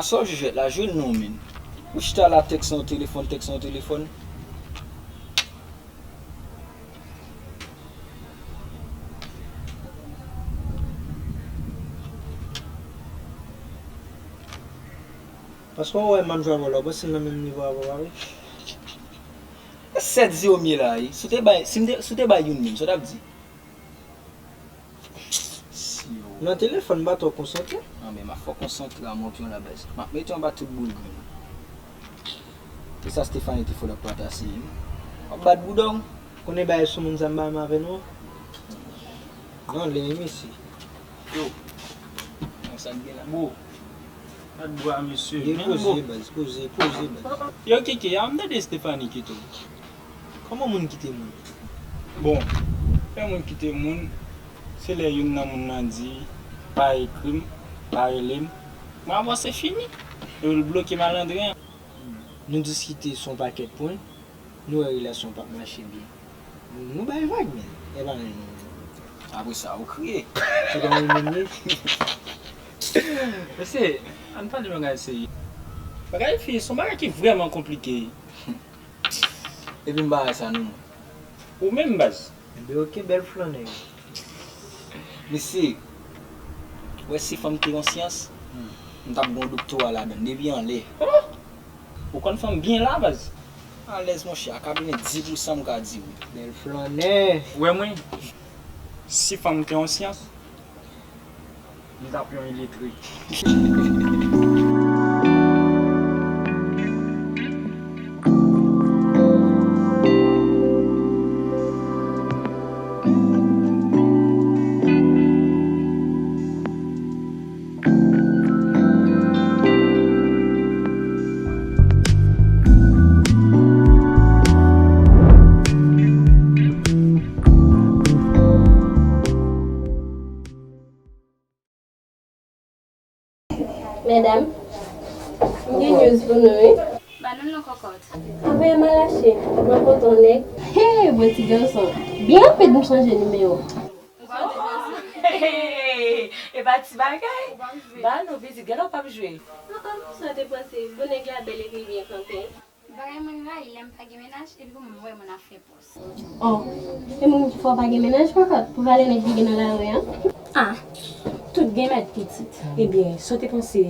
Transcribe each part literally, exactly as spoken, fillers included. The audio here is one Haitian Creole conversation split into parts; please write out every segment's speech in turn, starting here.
Sa w jwe jwèt la, jwe non, men. Ou chita la, tèks nan telefòn, tèks nan telefòn. Paske w wè m ap jwe avè w la, w panse m nan menm nivo avè w la, wi. Sèt zewo m ye la, wi. Si w te bay, si m te, si w te bay youn menm, sa w t ap di? Nan telefòn, m pa twò konsantre. Nan, men m ap fè w konsantre a, monpyon la, baz. M ap mete w anba tout boul grenn. E sa Stephanie te fè w, l ap patasyè, wi. W ap bat bouda w. Konnen bagay sou moun sa m pa menm avè nou. Non, lè mesye. Yo. Nan sa k gen la. Bo. Bat bwa, mesye. Gen poze, baz, poze, poze, baz. Yo, Kiki, a m tande Stephanie kite w. Kòman moun kite moun? Bon, lè moun kite moun, se lè youn nan moun nan di, pa ekri m, pa rele m. Mwen avè w se fini. Epi l bloke malandren an. Nou diskite sou yon pakèt pwen, nou wè relasyon p ap mache byen. Nou bay vag, men, e pa menm. Apre sa, ou kriye. Se pa mwen menm li. Mesye, ann pale bagay serye. Bagay fi, se yon bagay ki vrèman konplike. Epi m pa wè sa non, mwen. Ou menm, baz. Enben, oke, bèl flannè. Mesye, wè si fanm te yon syans, m t ap gen yon doktora ladan l depi anlè. Oh! Ou konn fanm byen la, baz. Alèz, monchè, a katrevendis pousan m ka di w. Bèl flannè. Ou wè mwen, si fanm te yon syans, m t ap yon iletre. Medam, m gen news pou nou, wi. Ba nou l non, kòkòt. Anvoye m al achte, mwen kontan nèg. Hey, bon ti gason. Byen rapid m chanje nimewo. E pa ti bagay. Ba nou vizit, genlè w p ap jwe. Kòman sa w te panse? Bon nèg la bèl epi l byen kanpe. Bagay mwen rayi lè m pa gen mennaj epi pou mwen m wè moun ap fè pòs. Oh, e moun ki fè w pa gen mennaj, kòkòt, pou valè nèg ki gen nan lari an? Ah, tout gen mèt pitit. Ebyen, sa w te panse,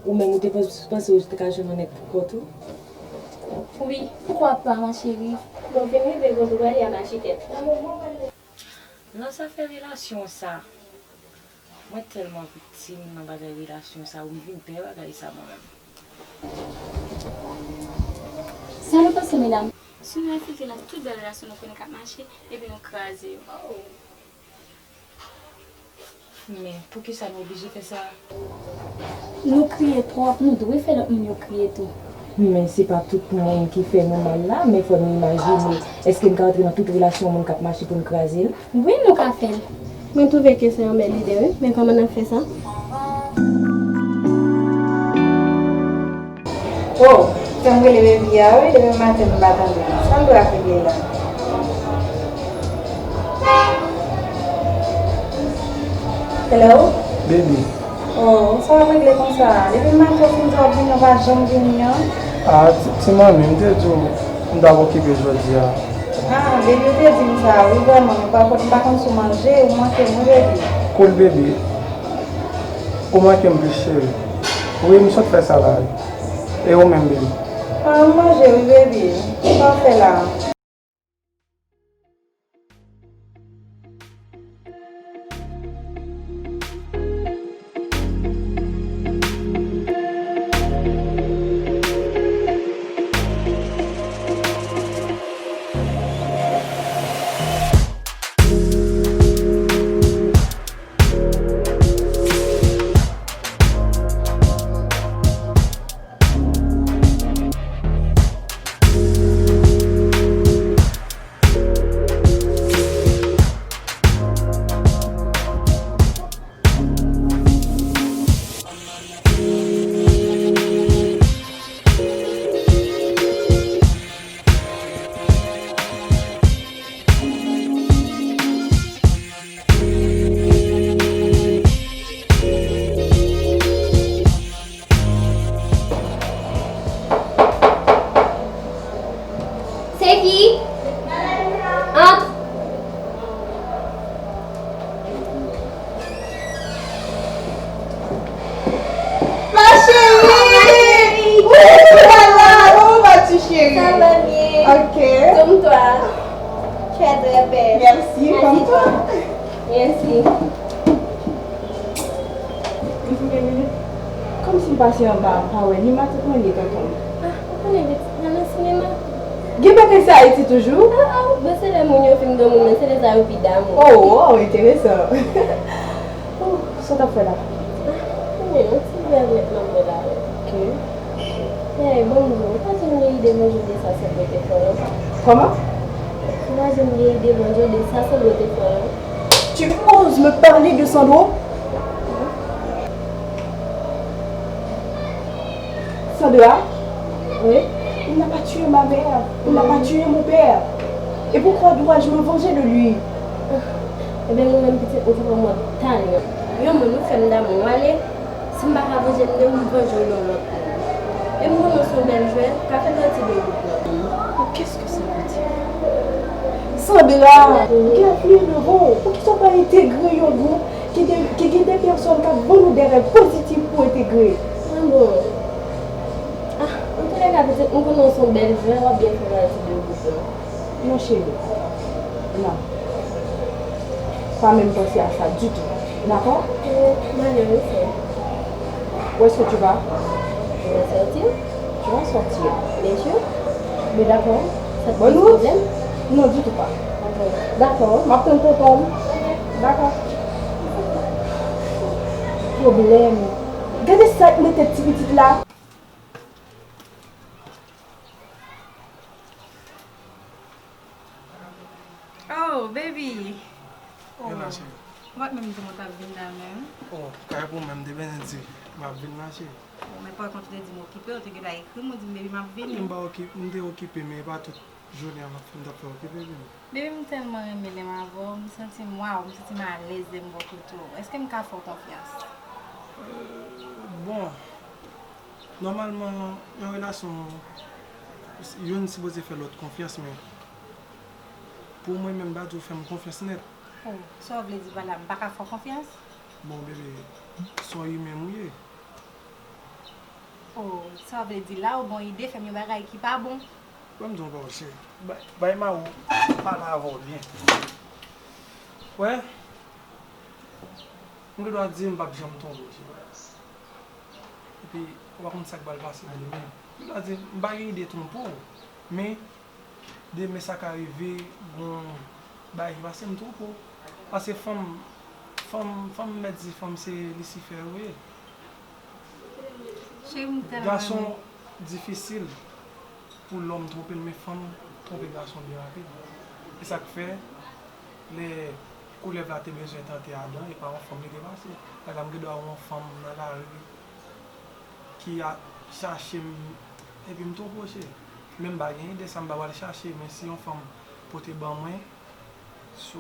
ou menm ou te pans-, panse ou te ka jwenn yon nèg pou kont ou? Wi, poukwa pa, ma chérie? Bon, vin rive kote w prale a, m achte tèt. Nan zafè relasyon sa, mwen tèlman viktim nan bagay relasyon sa, wi, m vin pè bagay sa mwen menm. Sa nou panse, medam? Si nou reflete nan tout bèl relasyon nou konnen k ap mache, epi nou kraze yo. Men, poukisa nou oblije fè sa? Nou kriye twòp, nou dwe fè lòt moun yo kriye tou. Men se pa tout moun ki fè nou mal la, men fò nou imajine, èske n ka rantre nan tout relasyon moun k ap mache pou n kraze l? Wi, nou ka fè l. Mwen twouve ke se yon bèl ide, wi, men kòman n ap fè sa? Oh, fè m rele baby a, wi, depi maten m pa tande l. Sa l dwe ap regle la? Hello? Baby. Oh, sa w ap regle konsa? Depi maten w fin di w ap vini, w pa janm vini an? Ah, ti, ti manmi, m te di w m t ap okipe jodi a. Ah, baby, ou te di m sa, wi, vrèman, men pa kont, m pa konn si w manje, ou manke m, wi, baby. Cool, baby. Ou manke m plis, cheri. Wi, m sot fè sa la, wi. E ou menm, baby? Ah, m manje, wi, baby. Sa w fè la? Chérie. Ça va bien. Ok. Comme toi. Tu es très belle. Merci, comme toi. Merci. Kòmsi m pase anba, m pa wè ni matant mwen, ni tonton m. Ah, ou konnen pitit nan nan sinema. Gen bagay sa Ayiti toujou? Ah, ah, men se lè moun yo fin granmoun, men se lè sa yo pi damou. Oh, wow, enteresan. Oh, sa w t ap fè la? Ah, men yon ti vèv nèt m ap wè la, wi. Ok. Hey, bonjou. Ou pa janm gen ide bonjou de sa Sandro te fè w, non? Kòman? Ou pa janm gen ide bonjou de sa Sandro te fè w, non? Tu oses me parler de Sandro? Sandra? Oui? Il n'a pas tué ma mère, il n'a pas tué mon père. Et pourquoi dois-je me venger de lui? Ebyen, mwen menm pitit, ou te pran mwen tan. Yon moun ou fè m damou ale, si m pa ka vanje m de ou, m vanje w de yon lòt moun. E m konnen w se yon bèl jwè, ka fè pati de gwoup lan. Mais qu'est-ce que ça veut dire? Sandra, gade nan bon, poukisa w pa entegre yon gwoup ki gen, ki gen de pèsòn k ap vann ou de rèv pozitif pou entegre? Ah bon. Ah, antoulèka, pitit, m konnen w se yon bèl jwè, w ap byen fè pati de gwoup lan. Non, cheri. Non. Pa menm panse a sa ditou. Dakò? Euh, Mario, oui, c'est. Où est-ce que tu vas? Je vais sortir. Tu vas sortir. Bien sûr. Mais d'accord. Ça te pose problème? Non, ditou pa. D'accord. Dakò. M ap tann tonton m. Dakò. Pwoblèm. Gade sa k nan tèt ti pitit la. Oh, baby. Oh. Gen la, cheri. Ou pa t menm di m ou t ap vin la menm? Oh, kay pou mwen, m te bezwen di m ap vin la, cheri. Bon, men pa kont ou te di m okipe, ou te gentan ekri m, ou di m, baby, m ap vini. M pa oki-, m te okipe, men e pa tout jounen an m ap fè, m t ap fè okipe, baby. Baby, m tèlman renmen lè m avè w, m santi m, waw, m santi m alèz lè m bò kote w. Èske m ka fè w konfyans? Euh, bon, nòmalman, yon relasyon, youn sipoze fè lòt konfyans, men pou mwen menm, m pa di w fè m konfyans nèt. Oh, sa w vle di pa la, m pa ka fè w konfyans? Bon, bebe, se yon imen m ou ye. Oh, sa w vle di la, ou ba w ide fè m yon bagay ki pa bon? Wè m di w yon pawòl, cheri. Bay, bay Mawou pale avè w byen. Wè, m gen dwa di m p ap janm twonpe w, cheri. Epi, ou pa konn sa k pral pase nan demen. M gen dwa di m pa gen ide twonpe w, men demen sa ka rive, gon bagay ki pase, m twonpe w. Paske fanm, fanm, fanm, m mèt di fanm se Lisifè yo ye. Cheri, m tèlman renmen. Gason difisil pou lòm twonpe l, men fanm twonpe gason byen rapid. E sa k fè, lè koulèv la te bezwen tante adan, e pa yon fanm li te pase. Paske m gen dwa wè yon fanm nan lari ki a chache m, epi m twonpe w, cheri. Men m pa gen ide sa m pa pral chache, men si yon fanm pote ban mwen, so,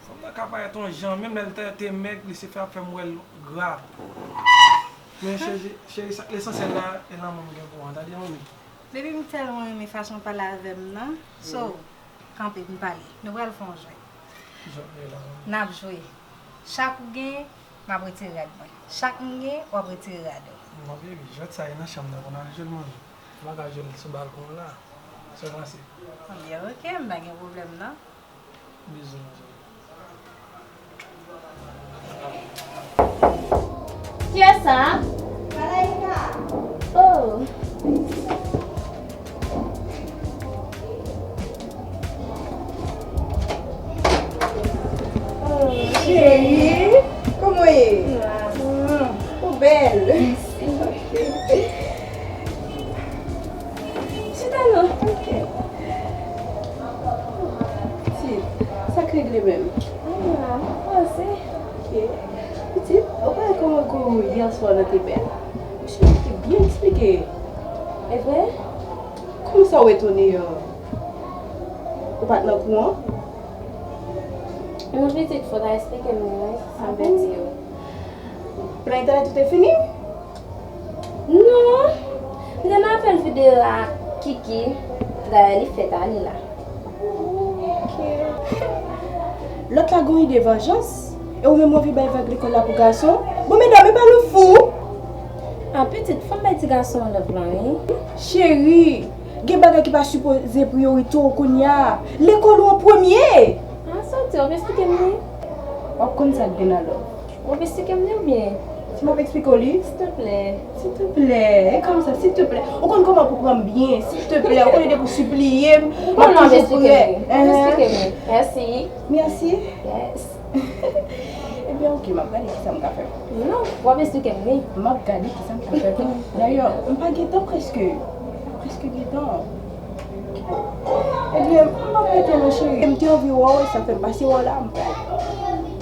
fanm nan ka parèt yon jan, menm lè l te, te mèg, Lisifè ap fè m wè l gra. Men cheri, cheri, sa k lesansyèl la, e lanmou m gen pou ou an, tande, manmi? Baby, m tèlman renmen fason w pale avè m nan. So, kanpe, m pale. Nou pral fè yon jwèt. Ki jwèt nou ye la, manmi? N ap jwe. Chak ou genyen, m ap retire rad mwen. Chak m genyen, w ap retire rad ou. Non, baby, jwèt sa e nan chanm nan pou n al jwe l, manmi. Ou pa ka jwe l sou balkon an la. Sa w panse? Ebyen, oke, m pa gen pwoblèm, non. Bizou, manzè. Kiyès sa? Malaika. Oh. Oh, cheri, kòman w ye? Ou bèl. Mèsi. Chita non. Ok. Pitit, sa k regle menm? Anyen la, m panse. Ok. Pitit, ou pa wè kòman kou yè swa nan te bèl? Monchè, ou te byen eksplike. E vre? Kòman sa w etone an? Ou pa t nan kou an? Non, pitit, fò w ta eksplike m li, wi, sa m pèdi yo. Plan entènèt ou te fini? Non. M te nan apèl videyo a Kiki. Dayè, li fèt ale la. Ok. Lòt la gon ide vanjans. E ou menm ou anvi bay vag lekòl la pou gason? Bon, medam, e pa nou fou? Ah, pitit, fò m bay ti gason an love lan, wi. Cheri, Gen bagay ki pa sipoze priyorite w kounye a. Lekòl ou an premye! Ah, sa w di, w ap eksplike m li? W ap konn sa k gen nan love. W ap eksplike m li oubyen? Si m ap eksplike w li? Silteplè. Silteplè, e kòmsa, silteplè. Ou konn kòman pou pran m byen, silteplè. Ou konnen depi w sipliye m, m ap toujou prè. Bon, non, w ap eksplike m li. W ap eksplike m li. Mèsi. Mèsi. Yes. Ebyen, oke, m ap gade kisa m ka fè. Non, w ap eksplike m li. M ap gade kisa m ka fè. Dayè, m pa gen tan prèske. M pa prèske gen tan. Ebyen, m ap rete non, cheri. M te anvi wè w, sa fè m pase wè w la, m pral.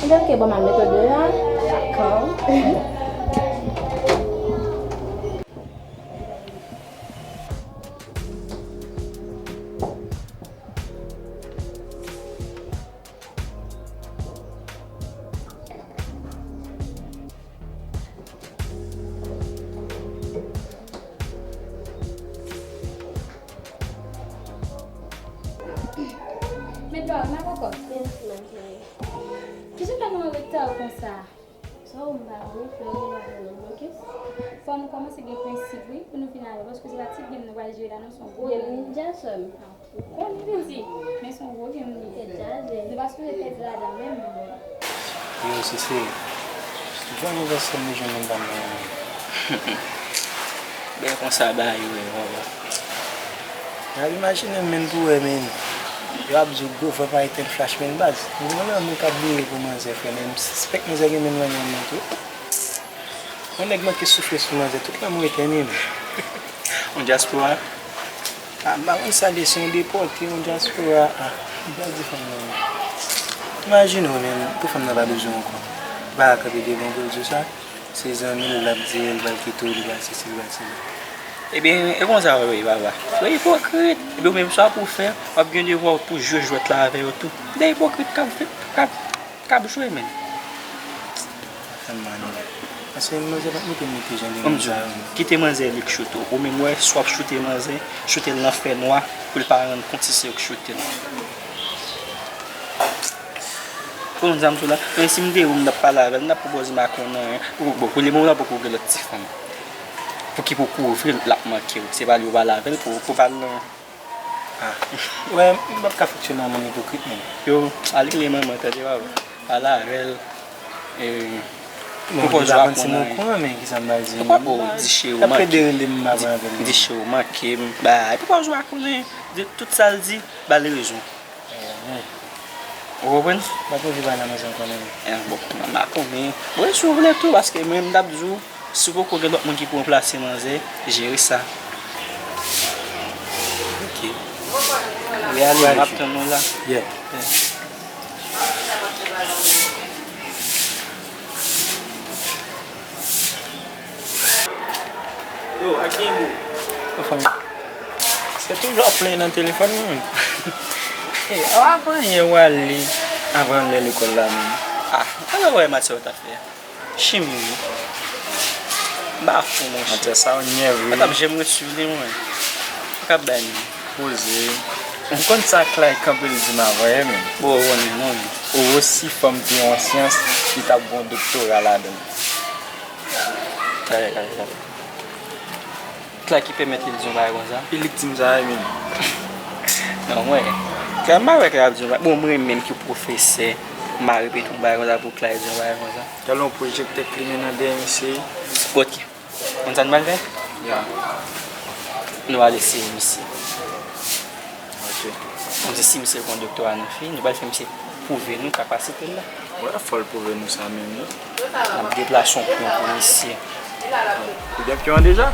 Ebyen, oke, bon, m ap mete w deyò a. Dakò. Met dwa w nan kòkòt. Yes, ma chérie. Kijan w fè nan reta konsa? Sa w m pa konnen, frè w gen pa konnen, oke? Fò nou kòmanse gen prensip, wi, pou nou vin avè, paske se pa ti game nou pral jere la, non, se yon gwo game. Game ninja, sè m. Ou konnen, piti, men se yon gwo game li ye. Tèt chaje. Nou pa sipoze pèdi ladan menm, non. Yo, Sisi, m fè anivèsè m, li jwenn menm pa m nan men. Bèl konsa, ba yo, yo, yo. Y ap imajine m, men, pou wè, men. Yo ap di w gwo vwa pa etenn flach, men, baz. M gen yon lanmou k ap vire pou manzè, frè, men m sispèk manzè gen men nan men mwen tou. Yon nèg manke soufle sou manzè, tout lanmou etenn, wi, men. Yon dyaspora. Ah, m pa konn sa de, se yon depòte, yon dyaspora. Ah, m pèdi fanm nan. Imajine w, men, pou fanm nan pa bezwen w ankò. Li pa ka kanpe devan w pou l di w sa. Se zanmi l, l ap di l, l pral kite w, li pral sesi, li pral sela. Ebyen, e konsa w ye, papa. Ou ipokrit. Ebyen, ou menm sa pou w fè, w ap gen devwa w pou jwe jwèt la avè yo tou. De ipokrit k ap, k ap, k ap jwe, menm. Fè m mal, non. Paske manzè pa t mete m mete jan de moun sa yo, non. Kite manzè li k choute w. Ou menm, wè, si w ap choute manzè, choute l nan fènwa, pou l pa rann kont si se ou k choute l. Ou konn sa m sou la? Men si m te ou, m t ap pale avè l, m t ap pwopoze m a konn anyen. Pou, bon, pou lemoman, poko gen lòt ti fanm. Pou ki pou kouvri l, l ap manke w. Se pa li ou pale avè l pou, pou pale nan. Ah. Wè, m p ap ka fonksyone an moun ipokrit, menm. Yo, ale rele manman, tande, papa. Pale avè l. E, bon, pwopoze w a konn anyen. Poko di cheri w manke m. Di, di cheri w manke m. Ba, e pwopoze w a konnen. Di tout sa l di, ba l rezon. Ou konprann? M pa t anvi pale a manzè ankò, non. Eh, bon, m pa konnen. Bon, si w vle tou, paske mwen, m t ap di w, si w poko gen lòt moun ki pou ranplase manzè, jere sa. Ok. Wi, ale, m ap tann ou la. Yeah. Yeah. Yo, ak gen mo. Yo, fanmi. Se toujou ap plenyen nan telefòn nan, menm. E, avan yè w ale, avan lè lekòl la, menm. Ah, alò, wè, matyè w t ap fè. Chimè, wi. M pa fou, monchè. Matyè sa, w nyè, wi. Mwen t ap janm ret sou li, mwen. Ou ka bay nou. Poze. M konn sa Clay kanpe l di m avan yè, menm. Bon, ou konnen, non, men. Ou osi fanm te yon syans, li t ap gon doktora ladan l. Kay, kay, kay. Clay ki pèmèt li di yon bagay konsa? E li k di m sa, wi, menm. Non, mwen. Clay, m pa wè Clay ap di yon bagay. Bon, mwen menm ki pwofesè, m pa repete yon bagay konsa pou Clay di yon bagay konsa. Talè yon pwojektè k limen nan dèyè misye. Kot ki? Konn sa n pral fè? Ya. Nou pral eseye misye. Ok. Konn sa si misye gon doktora nan fi, nou pral fè misye pwouve nou kapasite l la. Wè, fò l pwouve nou sa menm, wi. N ap deplase yon pon pou misye. Ou gen pyon an deja?